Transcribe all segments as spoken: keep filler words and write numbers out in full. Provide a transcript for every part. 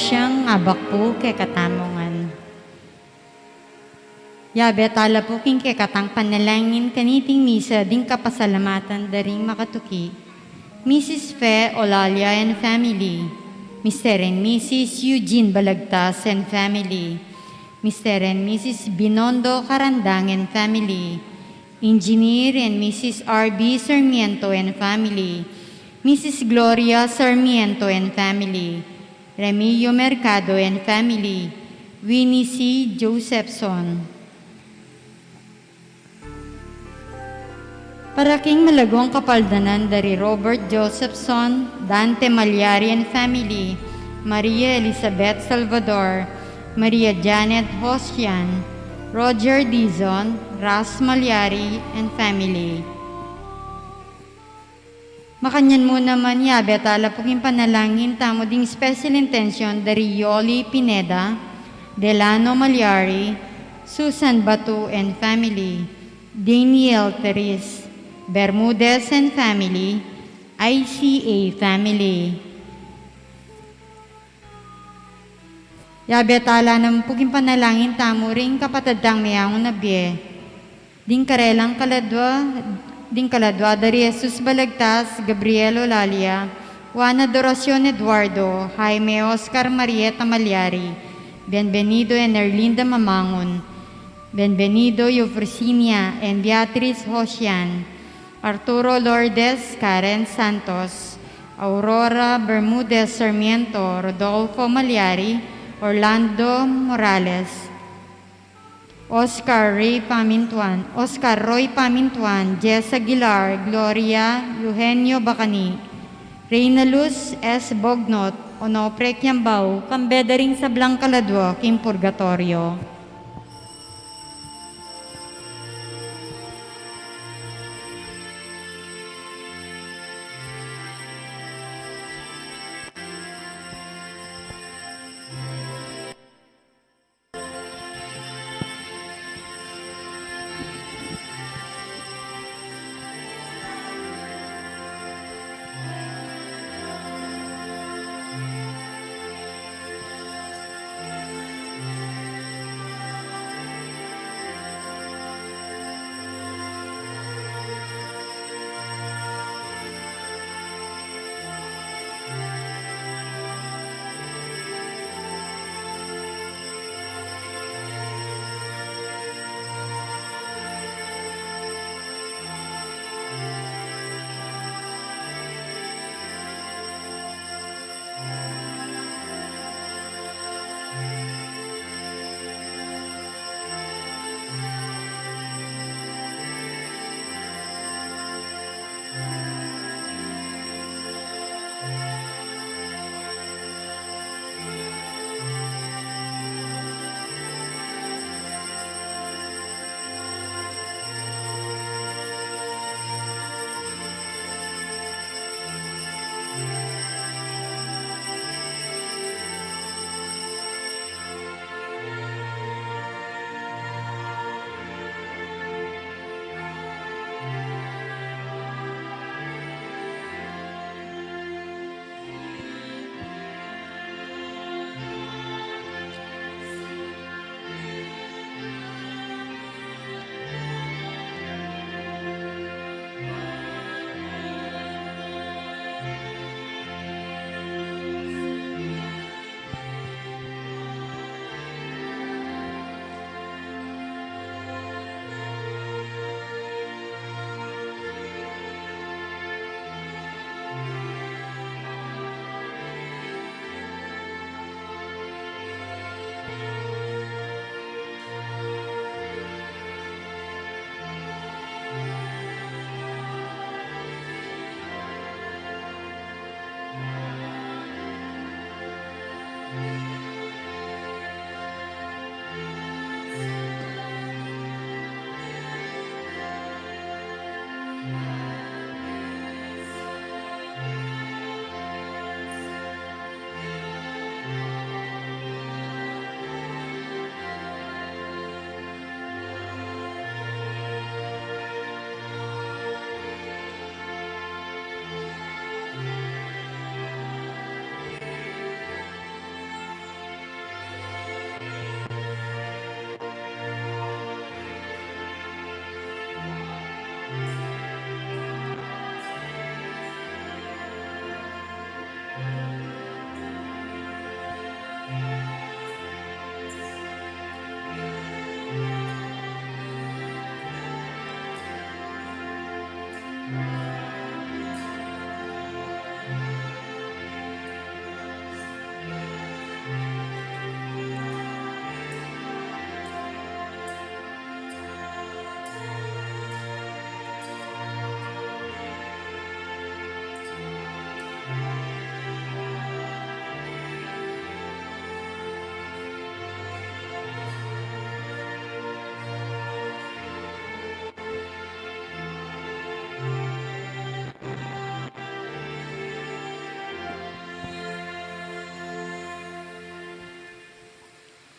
Siyang abak pu kekatamu ngan. Yabe tala pu king kekatang panalangin kaniting misa ding kapasalamatan da ring makatuki. Missus Fe Olalia and family. Mister and Missus Eugene Balagtas and family. Mister and Missus Binondo Karandang and family. Engineer and Missus R B Sarmiento and family. Missus Gloria Sarmiento and family. Remilio Mercado and family. Winnie C Josephson. Para king malagung kapaldanan da ri Robert Josephson, Dante Malyari and family, Maria Elizabeth Salvador, Maria Janet Hosian, Roger Dizon, Ras Malyari and family. Makanyan mu naman, yabe tala pu king panalangin tamu ding special intention da ri Yoli Pineda, Delano Malyari, Susan Batu and family, Daniel Teres Bermudez and family, I C A family. Yabe tala naman pu king panalangin tamu ring kapatad tang meangu na bie. Ding karelang kaladua, ding kaladua da ri Jesus Balagtas, Gabriel Olalia, Juana Doracion Eduardo, Jaime Oscar Marieta Malyari, Bienvenido and Erlinda Mamangun, Bienvenido Eufrosinia and Beatriz Hosian, Arturo Lourdes Karen Santos, Aurora Bermudez Sarmiento, Rodolfo Malyari, Orlando Morales, Oscar Ray Pamintuan, Oscar Roy Pamintuan, Jess Aguilar, Gloria Eugenio Bacani, Reina Luz S Bognot, Onofre Kiambao, kambe da ring sablang kaladua king purgatoryo.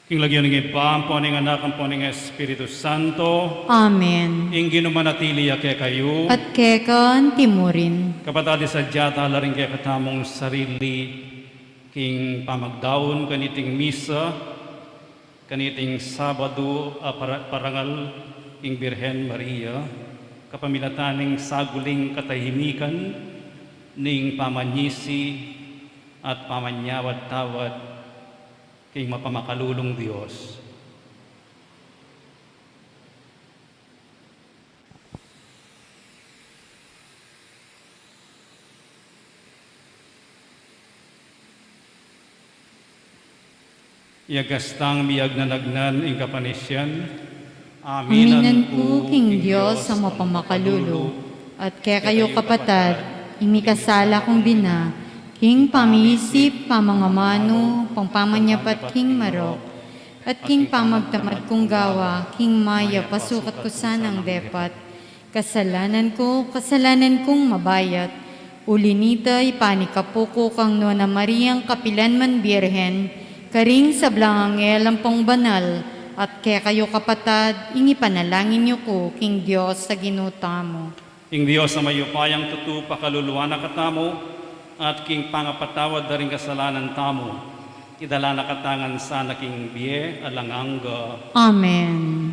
King lagyu ning Ibpa, ampo ning Anak, ampo ning Espiritu Santo. Amen. Ing Ginu manatili ya kekayu. At keka antimurin. Kapatad, isadya tala ring kekatamung sarili king pamagdaun kaniting misa, kaniting Sabadu a para-, parangal king Birhen Maria, kapamilatan ning saguling katahimikan ning pamanyisi at pamanyawad-tawad king mapamakalulung Dios. Iyagas tang miyagnanagnan ing kapanisian. Aminan ku king Dios a mapamakalulu, at kekayu kapatad, ing mikasala kung bina, king pamiisip, pamangamanu, pangpamanyapat king marok, at king pamagtamad kung gawa, king mayap a sukat ku sanang depat. Kasalanan ku, kasalanan kung mabayat. Uli nita, ipanikapu ku kang Nuan a Mariang kapilan man Birhen, karing sablang anghel ampong banal, at kekayu kapatad, ing ipanalangin yu ku king Dios a Ginu tamu. Ing Dios a mayupayang tutu pakaluluan na katamu, at king pangapatawad da ring kasalanan tamu, idala na katamu ngan sana king bie alang angga. Amen.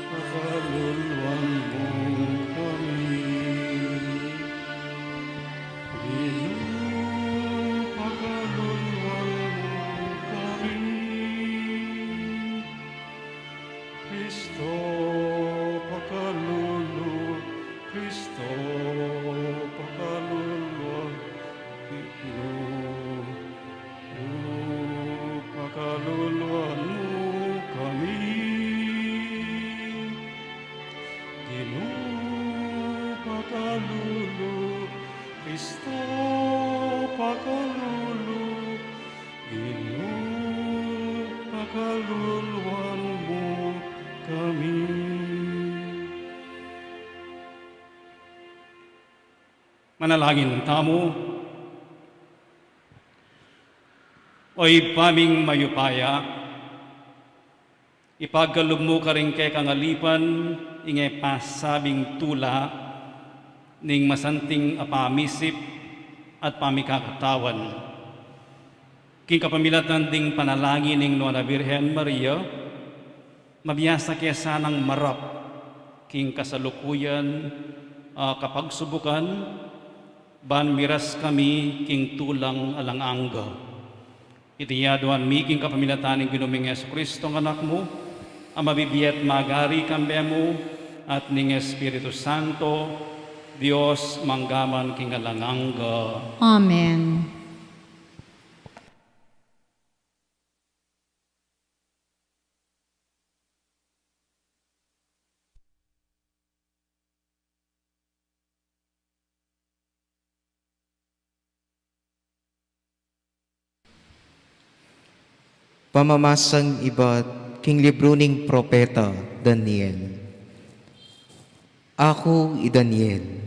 Pakaluluan mu kami. Ginu, pakaluluan mu kami. Kristo, pakalulu, Kristo, pakaluluan mu. Ginu, pakaluluan mu kami. Ginu, pakalulu, Kristo, pakalulu, Ginu, pakaluluan mu kami. Manalangin tamu. O Ibpa ming mayupaya, ipagkalub mu karing kekang alipan ing e pasabing tula ning masanting a pamisip at pamikakatawan. King kapamilatan ding panalangin ning Nuan a Birhen Maria, mabiasa ke sanang marap king kasalukuyan a kapagsubukan, ban miras kami king tulang alang angga. Iti aduan mi king kapamilatan ning Ginu ming Jesucristo, Anak mu, a mabibie at magari kambe mu at ning Espiritu Santo, Dios, mangga man king alang angga. Amen. Pamamasang ibat king libru ning propeta Daniel. Aku i Daniel.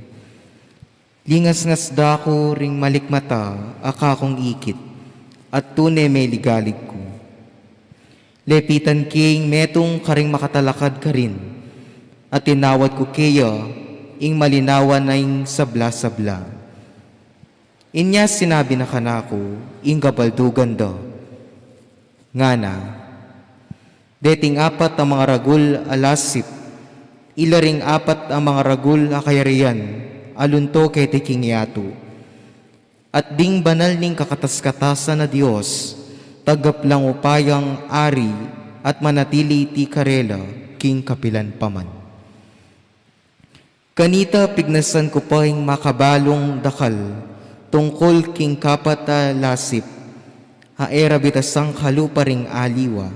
Lingasngas da ku ring malikmata a kakung ikit, at tune meligalig ku. Lepitan ke ing metung karing makatalakad karin, at tinawad ku keya ing malinawan a ing sabla-sabla. Inya sinabi na kanaku ing kabaldugan da, ngana, deting apat a mangaragul a lasip, ila ring apat a mangaragul a kayarian a lunto keti king yatu. At ding banal ning kakatas-katasan a Dios, tagaplang upayang ari at manatili iti karela king kapilan pa man. Kanita pignasan ku pa ing makabalung dakal tungkul king kapat a lasip, a e ra bitasang kalupa ring aliwa.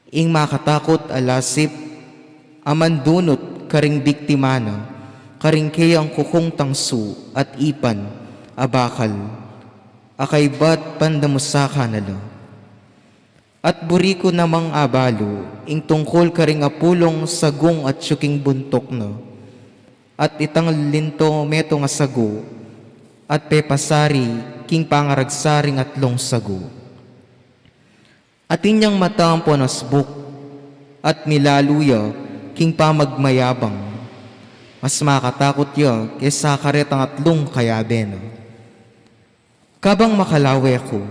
Ing makatakut a lasip a mandunut karing biktima na, karing keyang kukung tangsu at ipan a bakal a kaybat pandamusakan na la. At buri ku namang abalu ing tungkul karing apulung sagung atyu king buntuk na, At itang linto metung a sagu, at pepasari king pangaragsa ring atlung sagu. Atin yang mata ampon asbuk, at milalu ya king pamagmayabang. Mas makatakut ya kesa karetang atlung kayabe na. Kabang makalawe ku,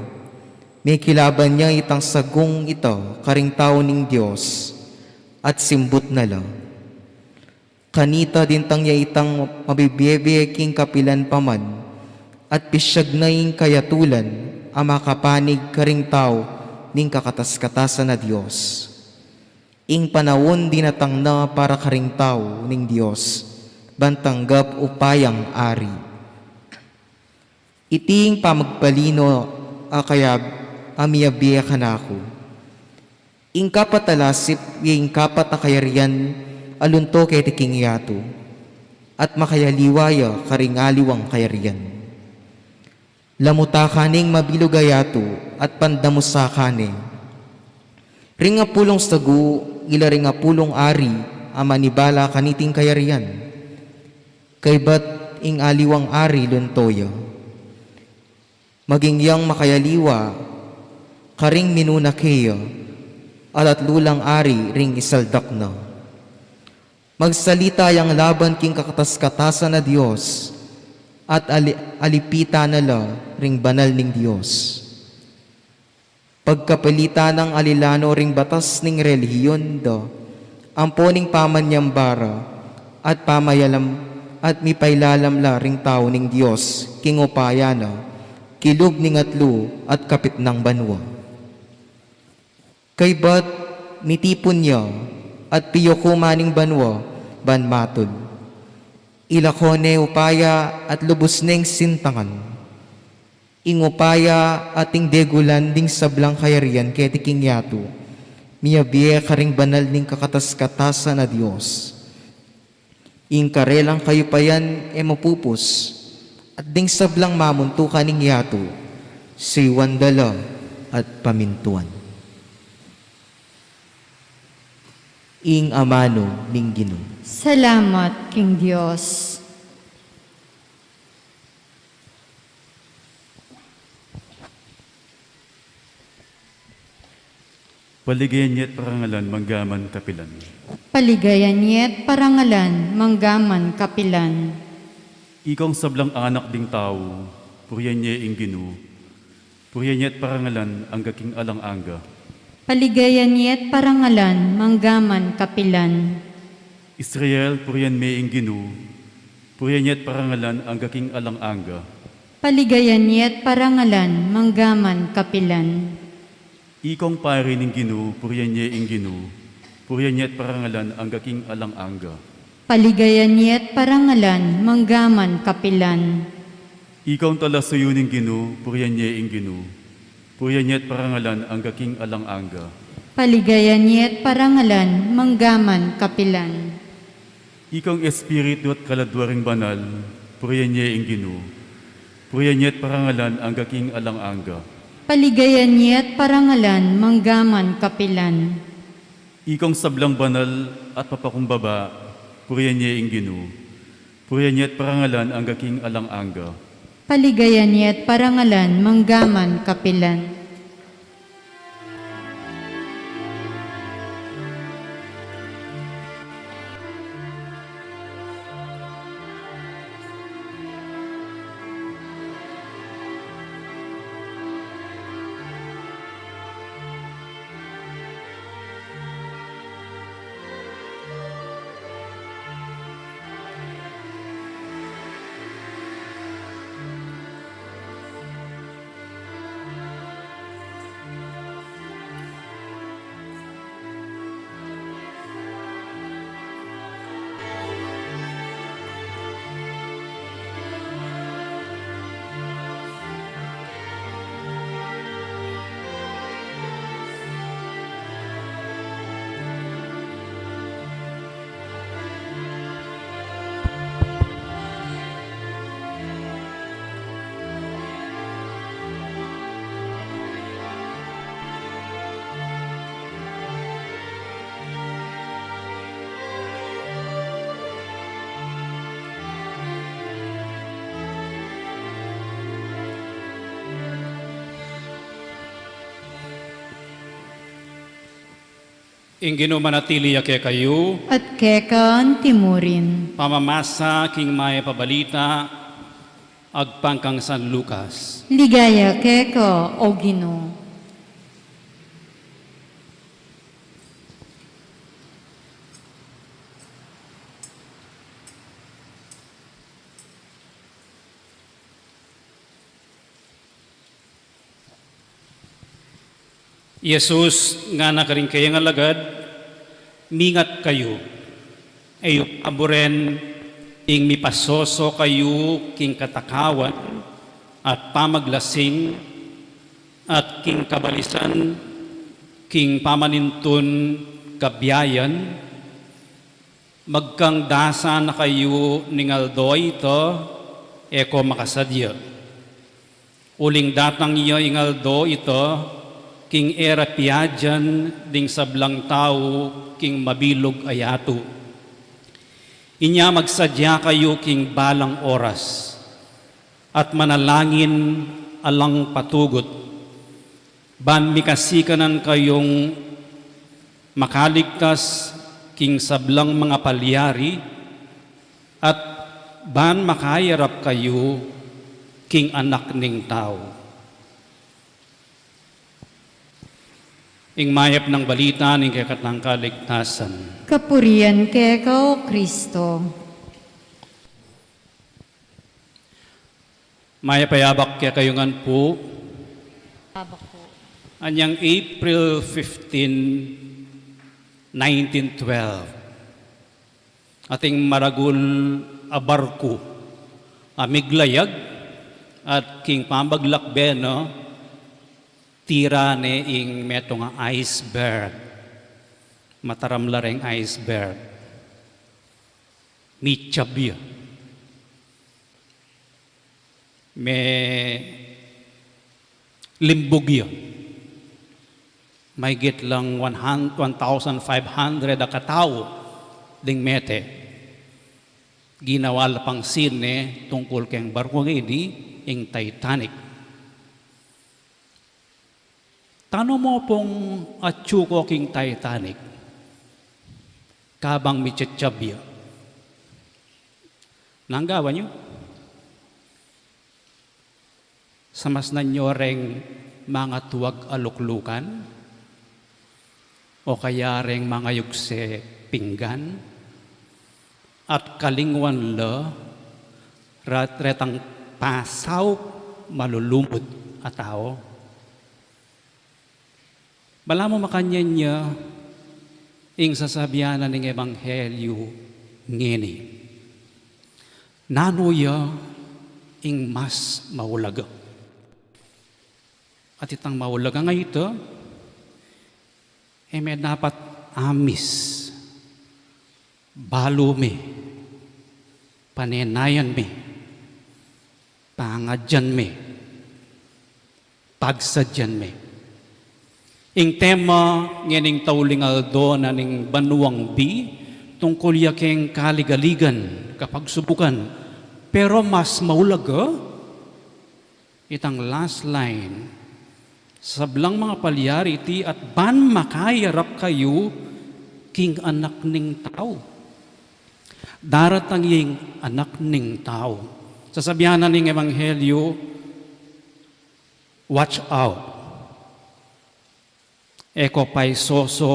mekilaban ya itang sagung ita karing tau ning Dios, at simbut na la. Kanita dintang ya itang mabibie-bie king kapilan pa man, at pisyag na ing kayatulan a makapanig karing tau ning kakatas-katasan a Dios. Ing panaun dinatang na para karing tau ning Dios, ban tanggap upayang ari. Iti ing pamagpalino a kaya a miyabie kanaku. Ing kapat a lasip, ya ing kapat a kayarian a lunto keti king yatu, at makayaliwa ya karing aliwang kayarian. Lamuta ka ning mabilug a yatu, at pandamusa ka ne. Ring apulung sagu, ila ring apulung ari a manibala kaniting kayarian. Kaybat ing aliwang ari lunto ya. Maging yang makayaliwa karing minuna keya, at atlu lang ari ring isaldak na. Magsalita yang laban king kakatas-katasan a Dios, at ali-, alipitan na la ring banal ning Dios. Pagkapilitan nang alilano ring batas ning relihiyon da, ampo ning pamanyambara, at pamayalam, at mipailalam la ring tau ning Dios king upaya na, kilub ning atlu at kapitnang banua. Kaybat mitipun ya, at piyukuman ning banua ban matud. Ila ko ne upaya at lubus neng sintangan. Ing upaya at ing degulan ding sablang kayarian keti king yatu, miyabie karing banal ning kakatas-katasan a Dios. Ing karelang kayupayan e mapupus, at ding sablang mamuntukan ning yatu, suyuan da la at pamintuan. Ing amanu ning Ginu. Salamat king Dios. Paligayan ya't parangalan manggaman kapilan. Paligayan ya't parangalan manggaman kapilan. Ikong sablang anak ding tau, purian ye ing Ginu, purian ya't parangalan angga king alang angga. Paligayan ya't parangalan manggaman kapilan. Israel, purian me ing Ginu, purian ya't parangalan angga king alang angga. Paligayan ya't parangalan manggaman kapilan. Ikong pari ning Ginu, purian ye ing Ginu, purian ya't parangalan angga king alang angga. Paligayan ya't parangalan manggaman kapilan. Ikong talasuyu ning Ginu, purian ye ing Ginu, purian ya't parangalan angga king alang angga. Paligayan ya't parangalan manggaman kapilan. Ikong espiritu at kaladua ring banal, purian ye ing Ginu, purian ya't parangalan angga king alang angga. Paligayan ya't parangalan manggaman kapilan. Ikong sablang banal at mapakumbaba, purian ye ing Ginu, purian ya't parangalan angga king alang angga. Paligayan ya't parangalan manggaman kapilan. Ing Ginu manatili ya kekayu. At keka antimurin. Pamamasa king Mayap a Balita agpang kang San Lucas. Ligaya keka, O Ginu. I Jesus ngana karing kayang alagad, "Mingat kayu, e yu paburen ing mipasoso kayu king katakawan at pamaglasing, at king kabalisan king pamanintun kabiayan? Magkang dasa na kayu ning aldo a ita, e ko makasadya. Uling datang ya ing aldo a ita, king e ra piadyan ding sablang tau king mabilug a yatu. Inya magsadya kayu king balang oras, at manalangin alang patugut, ban mikasikanan kayung makaligtas king sablang mangapalyari, at ban makayarap kayu king Anak ning Tau." Ing Mayap nang Balita ning kekatang kaligtasan. Kapurian keka, O Kristo. Mayap a yabak kekayu ngan pu. Yabak pu. Anyang April fifteen, nineteen twelve, ating maragul a barku a miglayag at king pamaglakbe na, tira ne ing metung a iceberg. Mataram la reng iceberg. Mitsab ya. Melimbug ya. Maigit lang one hun-, one thousand five hundred a katau ding mete. Ginawa la pang sine tungkul keng barku ngeni, ing Titanic. Tanu mu pung atyu ko king Titanic kabang mitsitsab ya? Nanu ing gawan yu? Samasnan yu reng mangatuag a luklukan, o kaya reng mangayugse pinggan, at kalingwan la rat-, retang pasaup malulumud a tau? Balamu makanyan ya ing sasabian na ning ebanghelyu ngeni. Nanu ya ing mas maulaga? At itang maulaga nga ita, e me dapat amis, balu me, panenayan me, pangadyan me, pagsadyan me. Ing tema ngening tauling aldo na ning banuang bi, tungkul ya keng kaligaligan, kapagsubukan. Pero mas maulaga, itang last line, sablang mangapalyari iti at ban makayarap kayu king Anak ning Tau. Daratang ya ing Anak ning Tau. Sasabian na ning ebanghelyu, watch out. E ko paisoso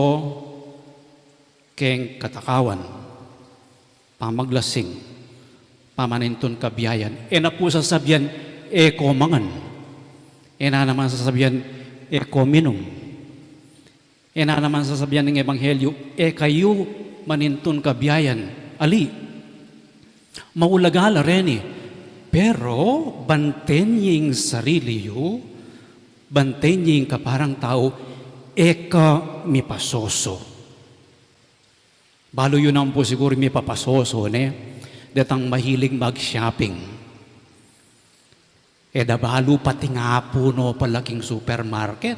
keng katakawan, pamaglasing, pamanintun kabiayan. E na pu sasabian, e ko mangan. E na naman sasabian, e ko minum. E na naman sasabian ning ebanghelyu, e kayu manintun kabiayan. Ali, maulaga la reni. Pero banten ye ing sarili yu, banten ye ing kaparang tau, e ka mipasoso. Balu yu naman pu siguru mipapasoso ne detang mahilig mag-shopping. E da balu patingapu no pala king supermarket.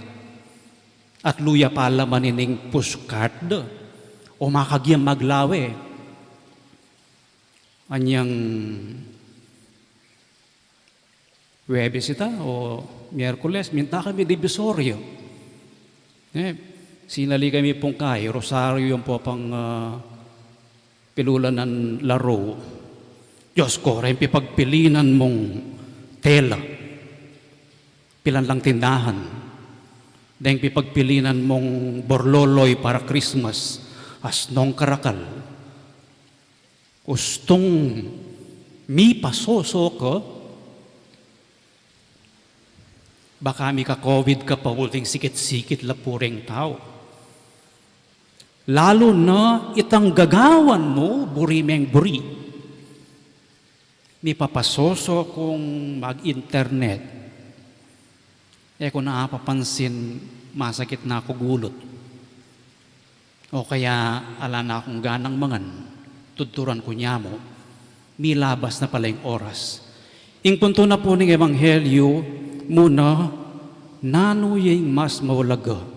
At luya pala manining pushcart da. O makagyang maglawe. Anyang Huwebes ita o Miyerkules, minta kami Divisoria. E, Sinali kami pung kai, rosaryo yang popang, ah, pilulanan laro. Diyos ko, reng pipagpilinan mung tela, pilan lang tindahan, deng pipagpilinan mung borloloy para Christmas, asnong karakal. Ustung mipasoso ka, baka mika-covid ka pa uling sikit-sikit la pu reng tau. Lalu na itang gagawan mu, buri meng buri. Mipapasoso kung mag-internet. E ku na apapansin, masakit na ku ing ulut. O kaya ala na kung ganang mangan, tudturan ku nya mu, milabas na pala ing oras. Ing punto na pu ning ebanghelyo, muna, nanu ya ing mas maulaga?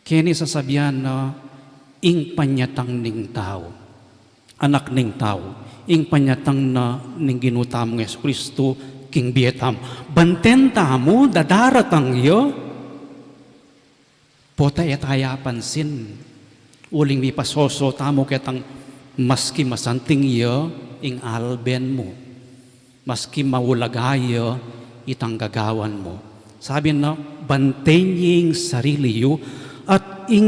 Keni sasabian na ing panyatang ning tau, anak ning tau, ing panyatang na ning Ginu tamung Jesucristo king bie tamu. Banten tamu, dadaratang ya, pota e ta ya apansin, uling mipasoso tamu ketang maski masanting ya ing alben mu, maski maulaga ya itang gagawan mu. Sabi na, banten ye ing sarili yu at ing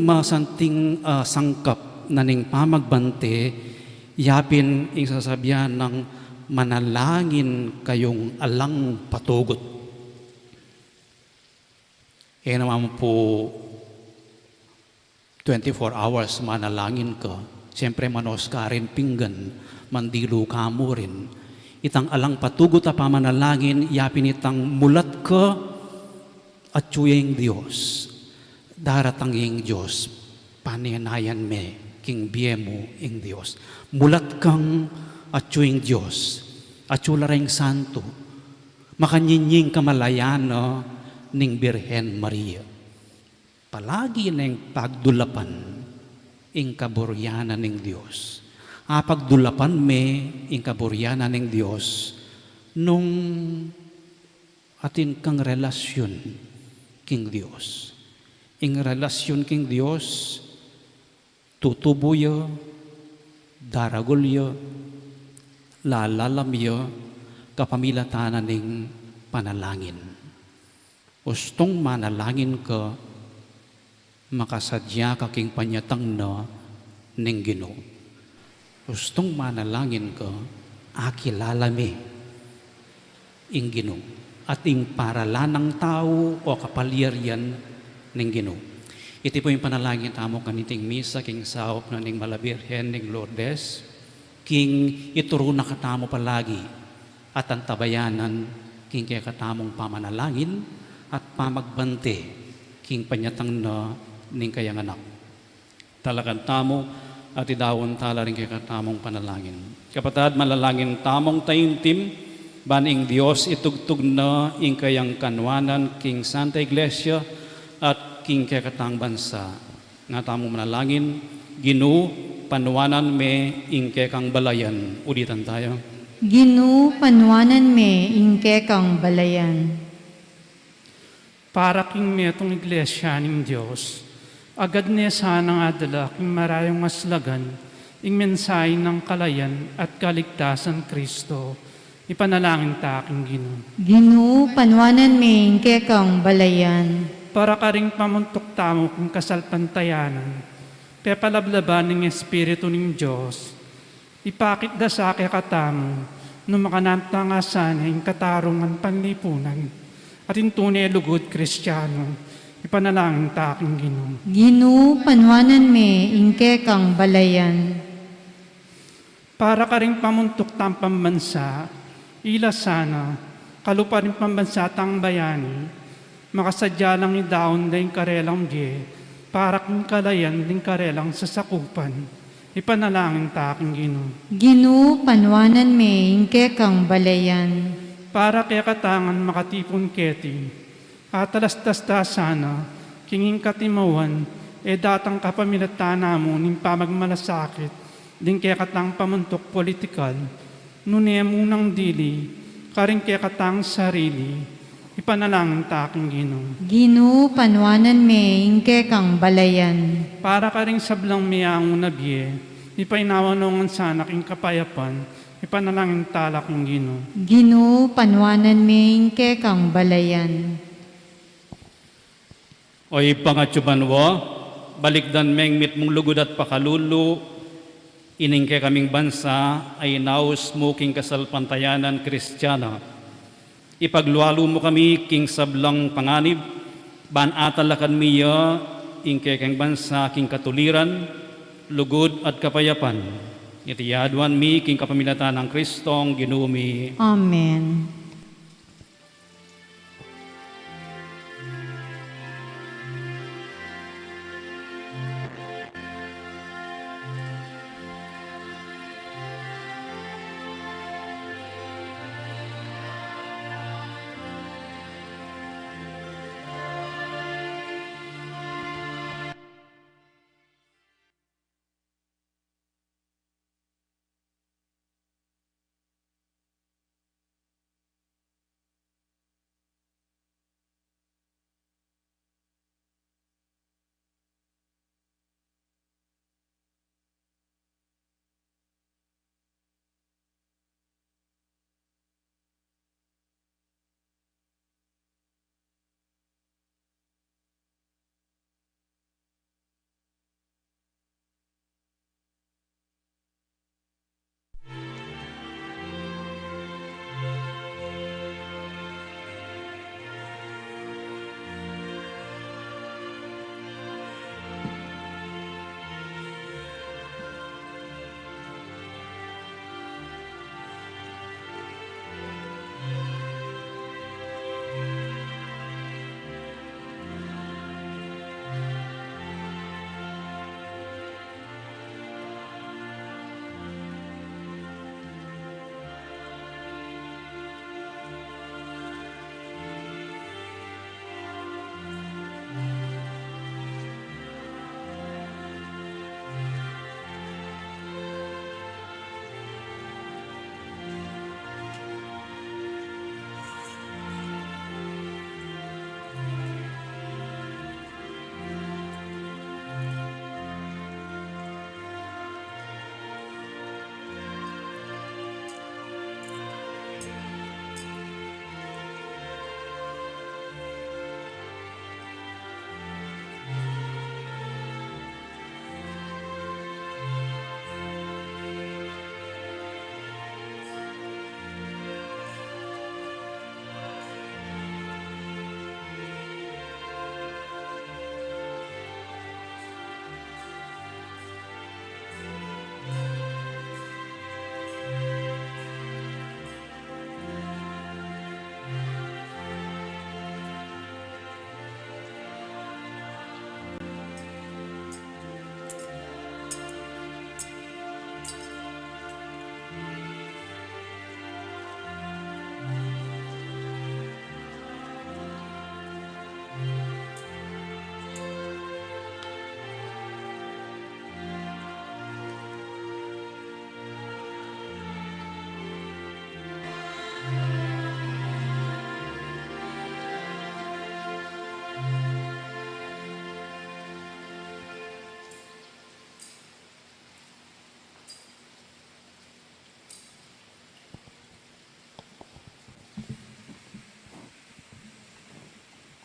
masanting, ah, sangkap na ning pamagbante, yapin ing sasabian nang manalangin kayung alang patugut. E naman pu twenty-four hours manalangin ka. Siyempre, manos ka rin pinggan, mandilu ka mu rin. Itang alang patugut a pamanalangin, yapin itang mulat ka, atyu ya ing Dios. Daratang ya ing Dios, panenayan me king bie mu ing Dios. Mulat kang atyu ing Dios, atyu la reng santo, makanyinying kamalayan na ning Birhen Maria. Palagi neng pagdulapan ing kaburian na ning Dios. Apagdulapan me ing kaburian na ning Dios nung atin kang relasyun king Dios. Ing relasyun king Dios, tutubu ya, daragul ya, lalalam ya, kapamilatan na ning panalangin. Ustung manalangin ka, makasadya ka king panyatang na ning Ginu. Ustung manalangin ka, akilala me ing Ginu at ing paralan nang tau o kapalyarian ning Ginu. Iti pu ing panalangin tamu kaniting misa king saup na ning Mala Birhen ning Lourdes, king ituru na katamu palagi at antabayanan king kekatamung pamanalangin at pamagbante king panyatang na ning kayang Anak. Talakan tamu at idaun tala ring kekatamung panalangin. Kapatad, manalangin tamung taimtim, ban ing Dios itugtug na ing kayang kanwanan king Santa Iglesia at king kekatang bansa. Nga tamu manalangin, Ginu, panwanan me ing kekang balayan. Ulitan taya. Ginu, panwanan me ing kekang balayan. Para king metung Iglesia ning Dios, agad ne sanang adala king marayung aslagan ing mensahe nang kalayan at kaligtasan Kristo, ipanalangin ta king Ginu. Ginu, panwanan me ing kekang balayan. Para karing pamuntuk tamu king kasalpantayanan, pepalablaban ning Espiritu ning Dios, ipakit da sa kekatamu, nung makananu ta nga sana ing katarungan panlipunan at ing tune lugud Kristiano, ipanalangin ta king Ginu. Ginu, panwanan me ing kekang balayan. Para karing pamuntuk tang pambansa, ila sana, kalupa ring pambansa tang bayani, makasadya lang idaun da ing karelang bie, para king kalayan ding karelang sasakupan. Ipanalangin ta king Ginu. Ginu, panwanan me ing kekang balayan. Para kekatang makatipun keti, atalastas ta sana, king ing katimawan, e datang kapamilatan na mu ning pamagmalasakit ding kekatang pamuntuk politikal, nune munang dili, karing kekatang sarili, Ipanalangin ta king Ginu. Ginu, panuanan me ing kekang balayan. Para karing sablang meangu na bie, mipainawa no ngan sana king kapayapan, ipanalangin ta la king Ginu. Ginu, panuanan me ing kekang balayan. O Ibpa, king atsu banua, balikdan meng mitmung lugud at pakalulu ining kekaming bansa a inaus mu king kasalpantayanan Kristiana. Ipaglualu mu kami king sablang panganib, ban atalakad mi ya ing kekeng bansa king katuliran, lugud at kapayapan. Iti aduan mi king kapamilatan nang Kristong Ginu mi. Amen.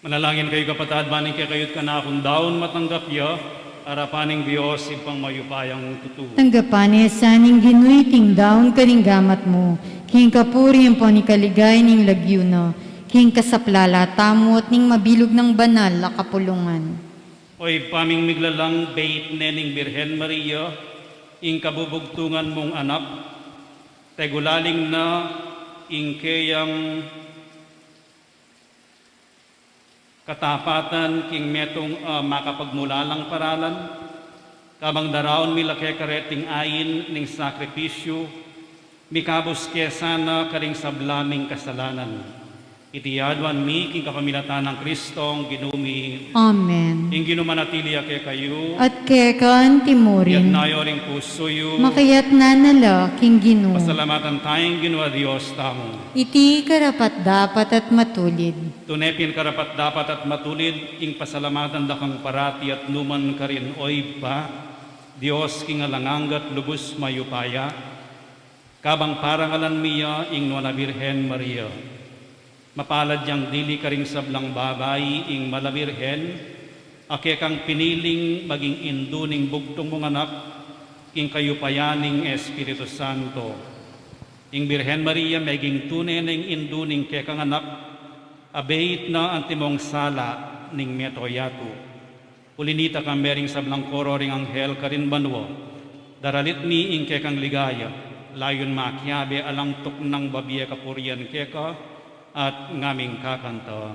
Manalangin kayu, kapatad, ban ing kekayu't kanakung daun matanggap ya arapan ning Dios Ibpang mayupayang tutu. Tanggapan na sa ning Ginu iting daun karing gamat mu, king kapurian ampon king kaligayan ning lagyu na, king kasaplalan tamu at ning mabilug nang banal a kapulungan. O Ibpa ming miglalang, beit ne ning Birhen Maria ing kabubugtungan mung anak, tegulaling na ing keyang katapatan king metung a makapagmulalang paralan, kabang daraun mi la keka reting ain ning sakripisyu, mikabus ke sana karing sabla ming kasalanan. Iti aduan mi king kapamilatan nang Kristong Ginu mi. Amen. Ing Ginu manatili ya kekayu. At keka antimurin. Iyatas yu ring pusu yu. Makayatas na la king Ginu. Pasalamatan taya ing Ginu a Dios tamu. Iti karapat-dapat at matulid. Tune pin karapat-dapat at matulid ing pasalamatan da kang parati at nukarin man, O Ibpa, Dios king alang angga at lubus mayupaya, kabang parangalan mi ya ing Nuan a Birhen Maria. Mapalad yang dili karing sablang babai ing Mala Birhen, a kekang piniling maging indu ning bugtung mung Anak, king kayupayan ning Espiritu Santo. Ing Birhen Maria meging tune neng indu ning kekang Anak, abeit na antimong sala ning mabilug a yatu. Uli na nita, kambe ring sablang koro ring anghel karin banua, daralit mi ing kekang ligaya, layun makiabe alang tuknang babie kapurian keka at ngaming kakanta.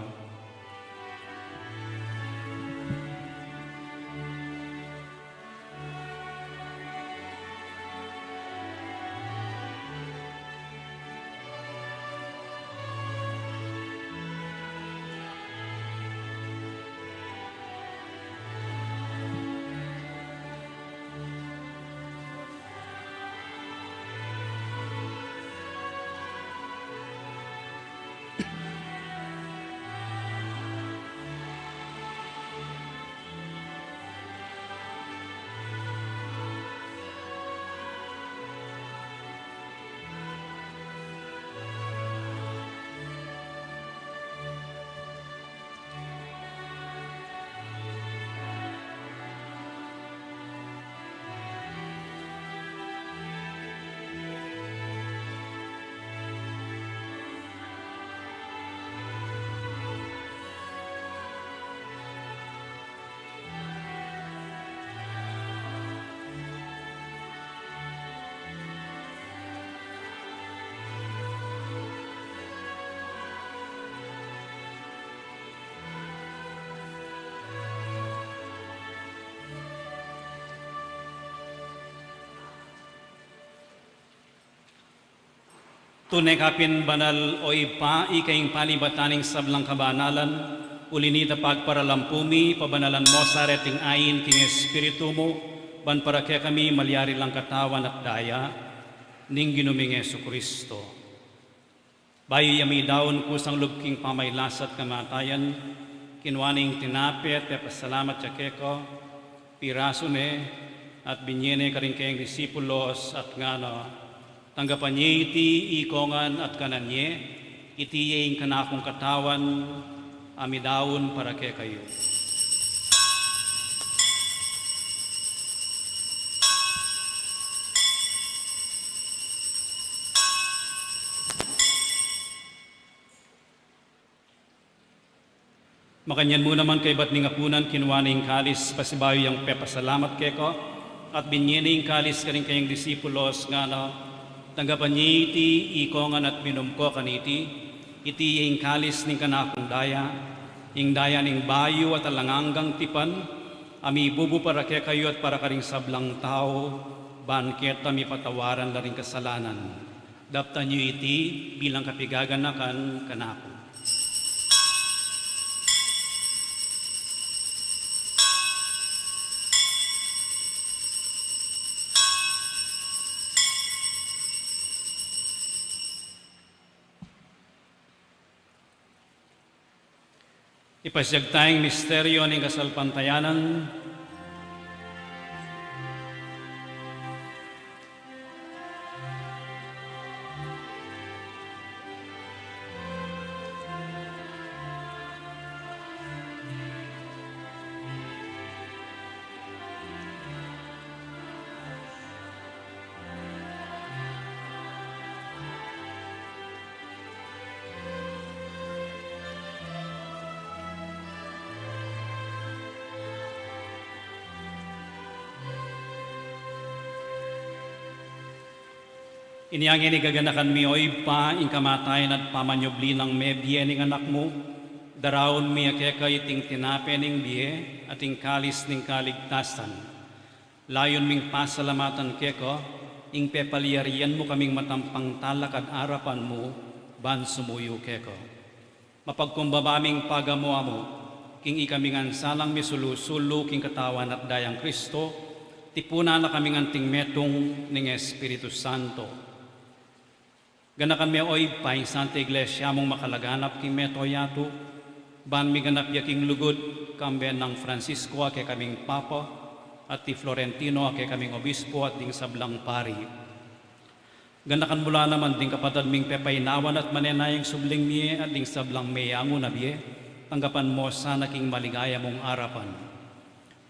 Tune ka pin banal, O Ibpa, ika ing palibatan ning sablang kabanalan, uli na nita pagparalampu mi, pabanalan mu sa reting ain king Espiritu mu, ban para kekami malyari lang katawan at daya ning Ginu ming Jesucristo. Bayu ya midaun kusang lub king pamagkasakit at kamatayan, kinua ne ing tinape at pepasalamat ya keka, pirasu ne, at binie ne karing kayang disipulos, at ngana: Tanggapan ye iti ikongan at kanan ye, iti ya ing kanakung katawan, a midaun para kekayu. Makanyan mu naman kaybat ning apunan, kinua ne ing kalis, pasibayu yang pepasalamat keka, at binie ne ing kalis karing kayang disipulos, ngana: Tanggapan ye iti ikongan at minum ko kaniti, iti ya ing kalis ning kanakung daya, ing daya ning bayu at alang anggang tipan, a mibubu para kekayu at para karing sablang tau, ban keta mipatawaran la ring kasalanan. Daptan yu iti bilang kapaganakan kanaku. Ipasiag taya ing misteryu ning kasalpantayanan. Inya ngeni gaganakan mi, o Ibpa, ing kamatayan at pamanyubli nang mebie ning Anak mu, daraun mi ya keka iting tinape ning bie at ing kalis ning kaligtasan. Layun ming pasalamatan keka ing pepalyarian mu kaming matampang talakad arapan mu ban sumuyu keka. Mapagkumbaba ming pagamu-amu, king ikami ngan sanang misulu-sulu king katawan at dayang Kristo, tipunan na kami ngan king metung ning Espiritu Santo. Ganakan me, o Ibpa, ing Santa Iglesia mung makalaganap king mabilug a yatu, ban miganap ya king lugud, kambe nang Francisco a kekaming Papa, at i Florentino a kekaming Obispo, at ding sablang pari. Ganakan mu la naman ding kapatad ming pepainawan at manenayang subling mie, at ding sablang meyangu na bie, tanggapan mu sana king maligaya mung arapan.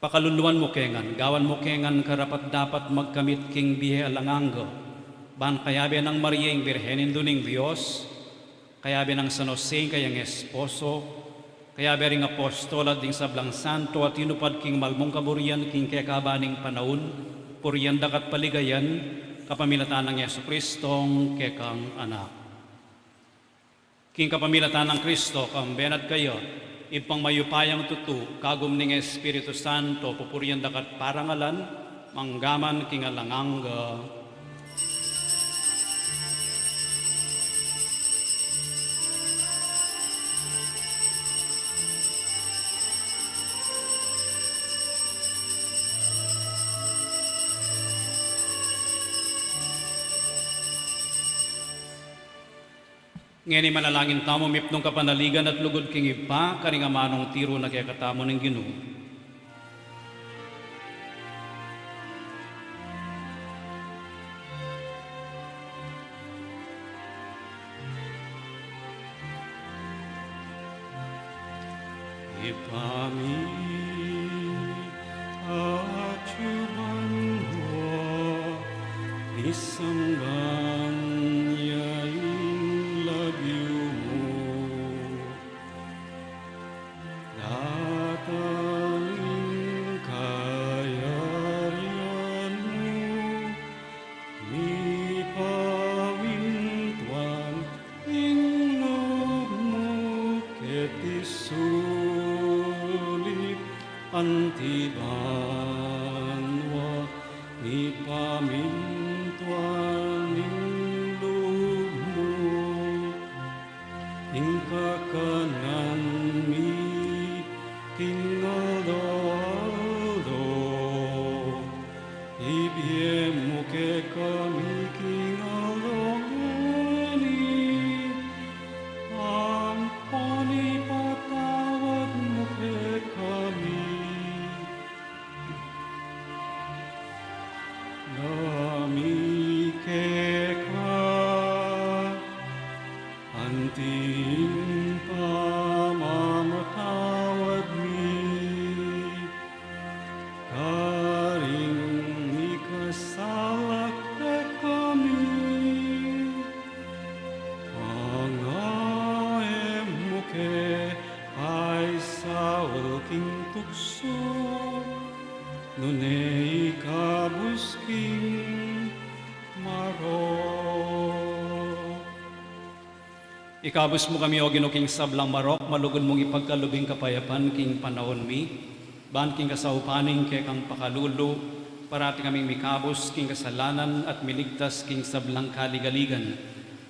Pakaluluan mu ke ngan, gawan mu ke ngan karapat-dapat magkamit king bie alang angga, ban kayabe nang Maria ing Birhen Indu ning Dios, kayabe nang San Jose ing kayang esposo, kayabe ring apostol at ding sablang santo a tinupad king mal mung kaburian king kekaba ning panaun, purian da ka at paligayan, kapamilatan nang Jesucristong kekang Anak. King kapamilatan nang Kristo, kambe na at kaya, Ibpang mayupayang tutu, kagum ning Espiritu Santo, pupurian da ka at parangalan, manggaman king alang angga. Ngeni manalangin tamu, mipnung kapanaligan at lugud king Ibpa, karing amanung tiru na kekatamu ning Ginu. Ibpa mi, atyu banua, misamban ya ing lagyu mu, datang ing kayarian mu, mipamintuan ing lub mu keti sulip anti banua, mipamintuan ing lub mu. Ing kakanan mi king aldo-aldo, ibie mu kekami king aldo ngeni, ampon ipatawad mu kekami ing mi keka, anti ing pamamatawad mi karing mikasala kekami, manga e mu ke paisaul king tuksu, nune ikabus king marok. Ikabus mu kami, O Ginu, king sablang marok, malugud mung ipagkalub ing kapayapan king panaun mi, ban king kasaupan ning kekang pakalulu, parati kaming mikabus king kasalanan at miligtas king sablang kaligaligan.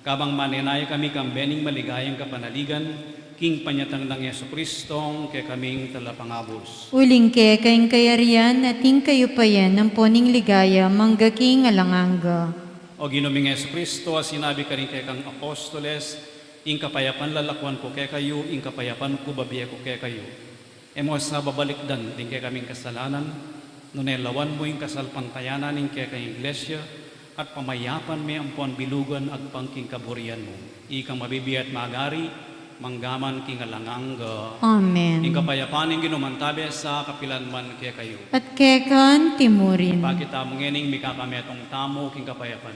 Kabang manenaya kami kambe ning maligayang kapanaligan, king panyatang nang Jesucristong kekaming Talapangabus. Uling keka ing kayarian at ing kayupayan ampon ing ligaya mangga king alang angga. O Ginu ming Jesucristo, a sinabi karing kekang apostoles, ing kapayapan lalakwan ku kekayu, ing kapayapan ku babie ku kekayu. E mu sa babalikdan ding kekaming kasalanan, nune lawan mu ing kasalpantayanan ning kekang Iglesia, at pamayapan me ampon bilugan agpang king kaburian mu. Ikang mabibie at magari, manggaman king alang angga. Amen. Ing kapayapan ning Ginu mantabe sa kapilan man kekayu. At keka anti mu rin. Pakit tamu ngening mikakametung tamu king kapayapan.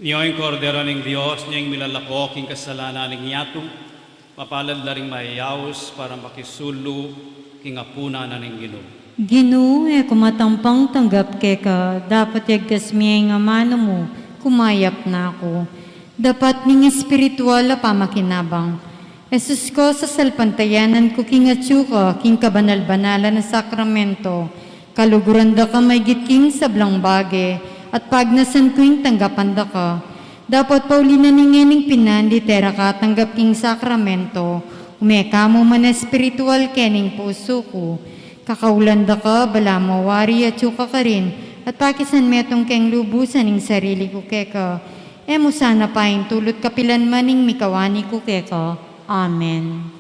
Nia ing Kordero ning Dios, nia ing milalako king kasalanan ning yatu. Mapalad la ring mayayaus para makisulu king apunan na ning Ginu. Ginu, e ku matampang tanggap keka, dapot yagkas me ing amanu mu, kumayap na ku. Dapat ning espiritual a pamakinabang. Jesus ku, sasalpantayanan ku king atyu ka king kabanal-banalan a sakramento, kaluguran da ka maigit king sablang bage, at pagnasan ku ing tanggapan da ka. Dapot pauli na ning ngening pinandi, tera ka tanggap king sakramento, ume ka mu man espiritual kening pusu ku. Kakaulan da ka, balamu wari atyu ka karin, at pakisan metung keng lubusan ing sarili ku keka. E mu sana paintulut kapilan man ing mikawani ku keka. Amen.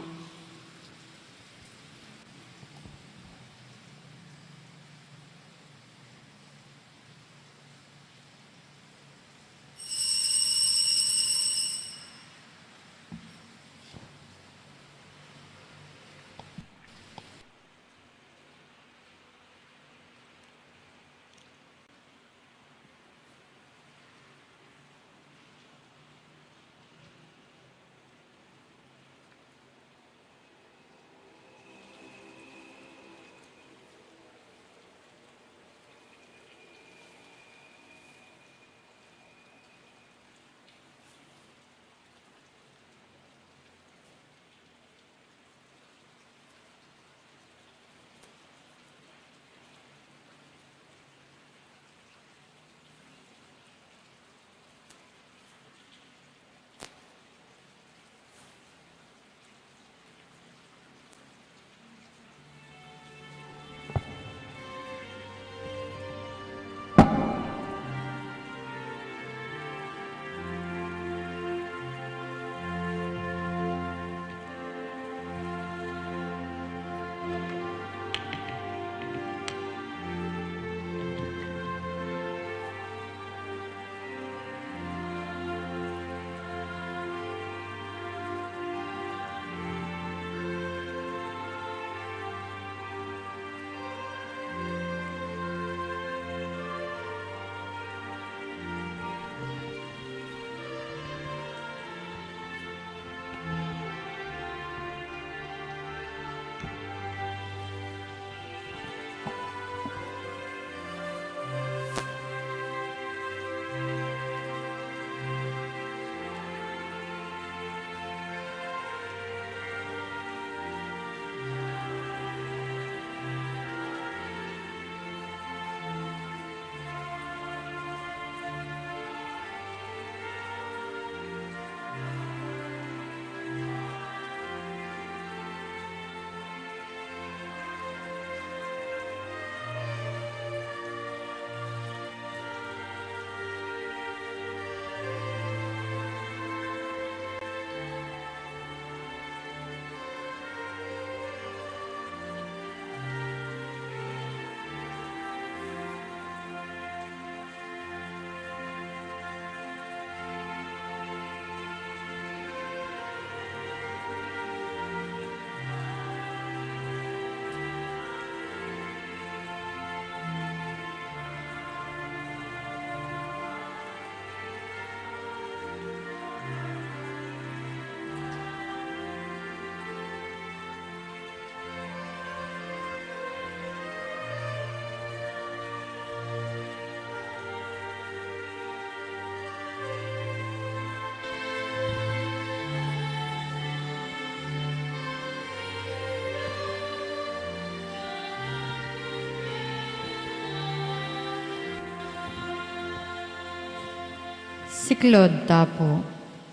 Siklaud ta pu.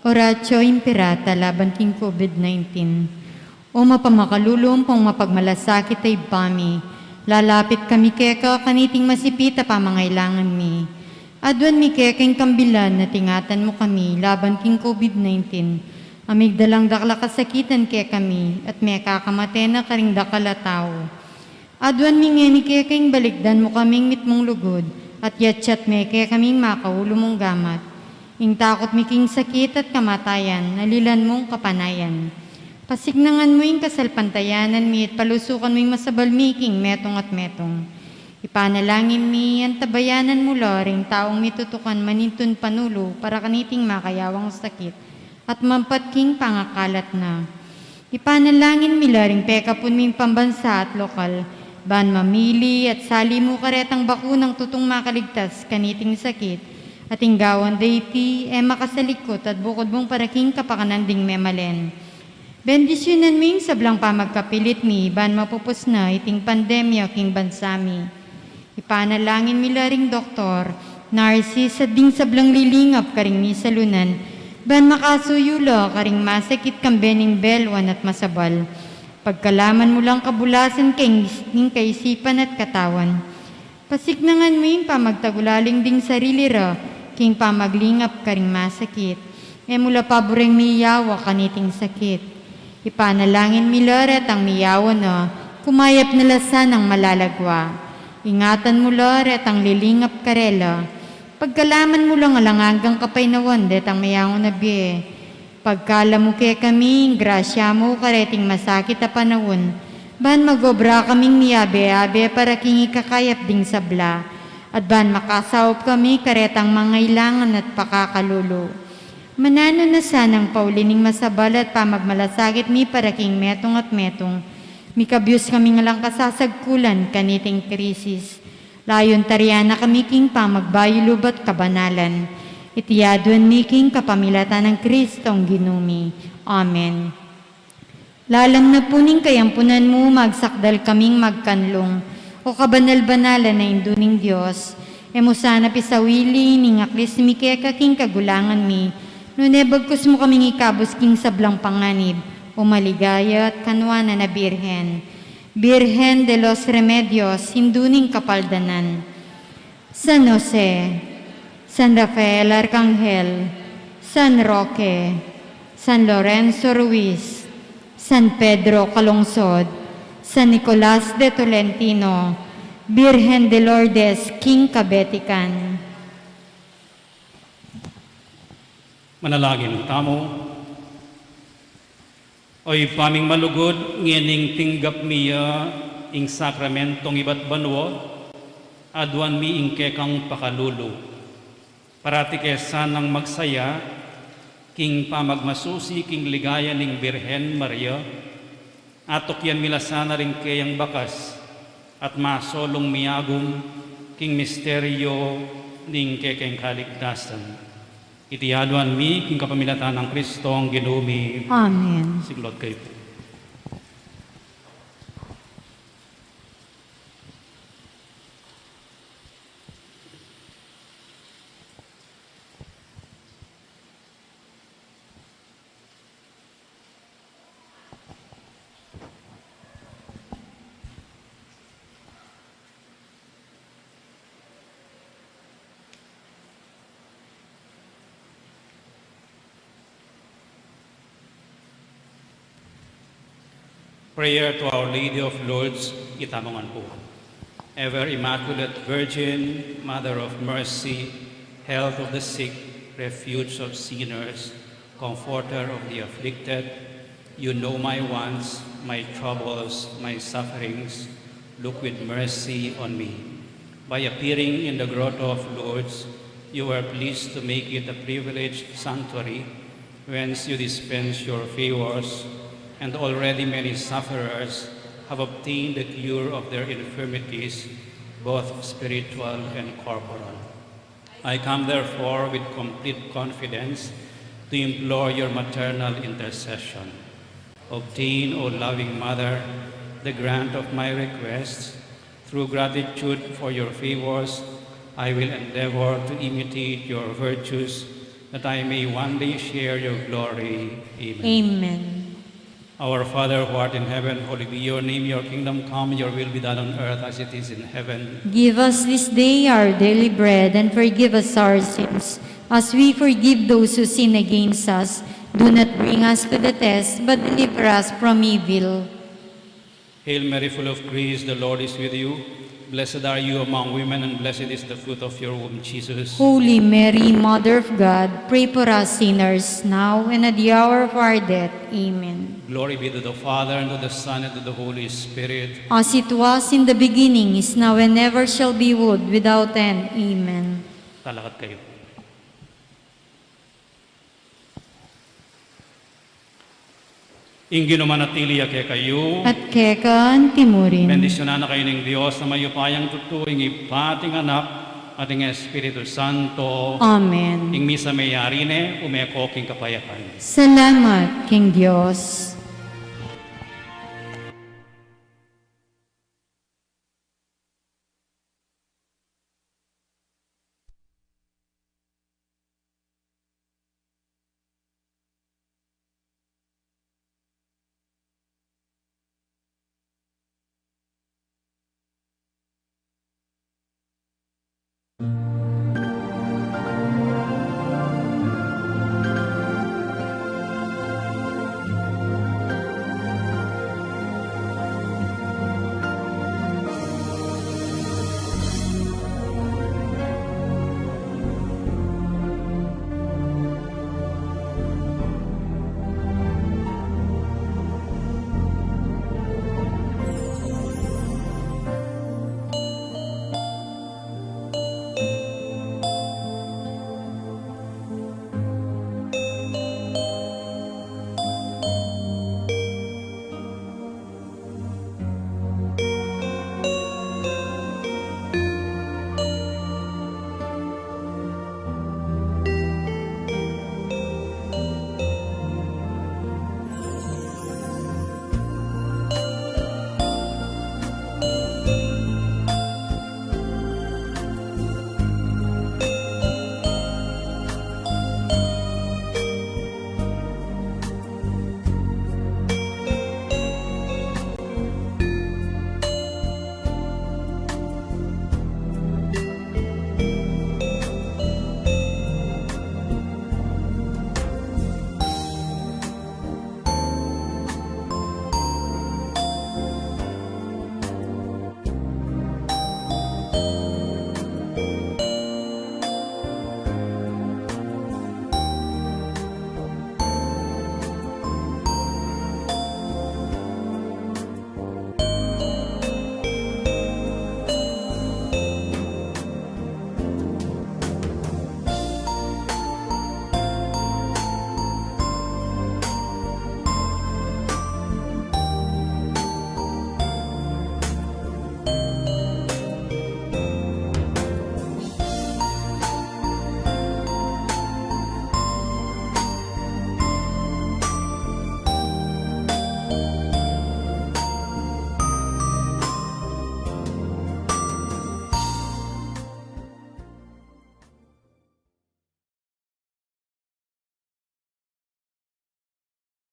Oratio Imperata laban king COVID nineteen. O mapamakalulu ampong mapagmalasakit a Ibpa mi, lalapit kami keka kaniting masipit a pamangailangan mi. Aduan mi keka ing kambilan a tingatan mu kami laban king COVID nineteen, a migdalang dakal a kasakitan kekami at mekakamate na karing dakal a tau. Aduan mi ngeni keka ing balikdan mu kaming mitmung lugud, at yatyat me kekami ing makaulu mung gamat. Ing takut mi king sakit at kamatayan, nalilan mung kapanayan. Pasiknangan mu ing kasalpantayanan mi at palusukan mu ing masabal mi king metung at metung. Ipanalangin mi, antabayanan mu la ring taung mitutukan manintun panulu para kaniting makayawang sakit at mampat king pangakalat na. Ipanalangin mi la ring pekapun ming pambansa at lokal, ban mamili at sali mu karetang bakunang tutung makaligtas kaniting sakit, at ing gawan da iti e makasalikut at bukud mung para king kapakanan ding memalen. Bendisyunan mu ing sablang pamagkapilit mi, ban mapupus na iting pandemya king bansa mi. Ipanalangin mi la ring doktor, narsis, at ding sablang lilingap karing misalunan, ban makasuyu la karing masakit kambe ning belwan at masabal. Pagkalaman mu lang kabulasan king, king kaisipan at katawan. Pasiknangan mu ing pamagtagulaling ding sarili ra, king pamaglingap karing masakit. E mu la paburing miyawa kaniting sakit. Ipanalangin mi la retang miyawa na, kumayap na la sanang malalagwa. Ingatan mu la retang lilingap karela. Pagkalaman mu lang alang anggang kapaynawan detang mayangu na bie. Pagkalub mu kekami ing grasya mu kareting masakit a panaun, ban mag-obra kaming miyabe-abe para king ikakayap ding sabla, at ban makasaup kami karetang mangailangan at pakakalulu. Mananu na sanang pauli ning masabal at pamagmalasakit mi para king metung at metung, mikabyus kaming alang kasasagkulan kaniting krisis. Layun tarian na kami king pamagbayulub at kabanalan. Iti aduan mi king kapamilatan nang Kristong Ginu mi. Amen. Lalam na pu ning kayampunan mu, magsakdal kaming magkanlung, o kabanal-banalan a Indu ning Dios. E mu sana pisawili ning aklis mi keka king kagulangan mi, nune bagkus mu kaming ikabus king sablang panganib o maligaya at kanwanan a Birhen. Birhen de los Remedios, Indu ning Kapaldanan. San Jose, San Rafael Arcangel, San Roque, San Lorenzo Ruiz, San Pedro Calungsod, San Nicolas de Tolentino, Birhen de Lourdes, king kabetikan. Manalangin tamu. O Ibpa ming malugud, ngening tinggap mi ya ing sakramentong ibat banua, aduan mi ing kekang pakalulu. Parati ke sanang magsaya king pamagmasusi king ligaya ning Birhen Maria, atukyan mi la sana ring keyang bakas at masolung miyagum king misteryo ning kekeng kaligtasan. Iti aduan mi king kapamilatan nang Kristong Ginu mi. Amen. Siglot kayu pu. Prayer to Our Lady of Lourdes, itamu ngan pu. Ever Immaculate Virgin, Mother of Mercy, Health of the Sick, Refuge of Sinners, Comforter of the afflicted, you know my wants, my troubles, my sufferings. Look with mercy on me. By appearing in the Grotto of Lourdes, you were pleased to make it a privileged sanctuary, whence you dispense your favors, and already many sufferers have obtained the cure of their infirmities, both spiritual and corporal. I come, therefore, with complete confidence to implore your maternal intercession. Obtain, O loving Mother, the grant of my requests. Through gratitude for your favors, I will endeavor to imitate your virtues, that I may one day share your glory. Amen. Amen. Our Father who art in heaven, hallowed be your name. Your kingdom come, your will be done on earth as it is in heaven. Give us this day our daily bread, and forgive us our sins, as we forgive those who sin against us. Do not bring us to the test, but deliver us from evil. Hail Mary, full of grace, the Lord is with you. Blessed are you among women, and blessed is the fruit of your womb, Jesus. Holy Mary, Mother of God, pray for us sinners, now and at the hour of our death. Amen. Glory be to the Father, and to the Son, and to the Holy Spirit. As it was in the beginning, is now, and ever shall be, world without end. Amen. Talakad kayo. Ing Ginu manatili ya kekayu. At keka antimurin. Bendisyunan na kayu ning Dios a mayupayang tutu, ing Ibpa, at ing Anak, at ing Espiritu Santo. Amen. Ing misa meyari ne, ume ko king kapayapan. Salamat king Dios.